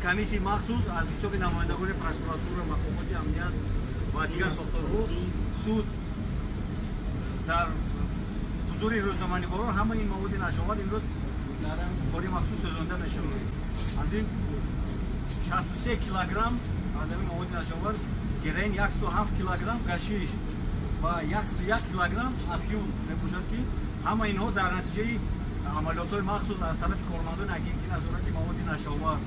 комиссияи махсус аз ҳисоби намояндагони прокуратура, мақомоти амният ва дигар сохторҳо, суд дар ҳузури рӯзноманигорон ҳамаи ин маводи нашъаовар имрӯз кори махсус сӯзонда мешавад. Аз ин 63 килограмм аз ҳамин маводи нашъаовар героин, 107 килограмм гашиш ва 101 килограмм афюн мебошад, ки ҳама инҳо дар натиҷаи амалиётҳои махсус аз тарафи кормандони агентии назорати маводи нашъаовар,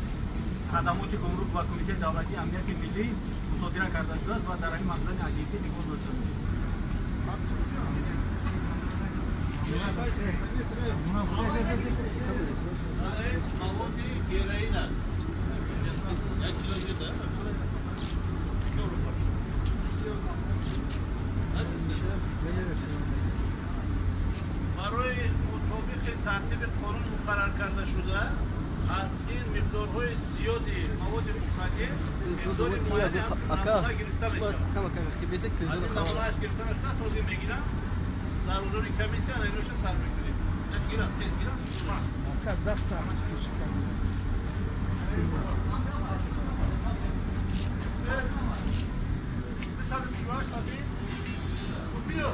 хадамоти гумрук ва Кумитаи давлатии амнияти миллӣ мусодира карда шудааст ва дар ҳамин махзани агентӣ нигоҳ дошта мешавад. Маводи героин аст. Як кило зиёд аст. Барои мутобиқи тартиби қонун муқаррар карда шуда, аз ин миқдорҳои зиёди маводи мухаддир миқдори муайяне ҳамчун намуна гирифта мешавад. Аз ин намунааш гирифта нашудааст, ҳозир мегирам. Дар ҳузури комиссия иноша сар мекунем. Гирам, тез гирам. Дусаду сию ҳашт. Суфиё.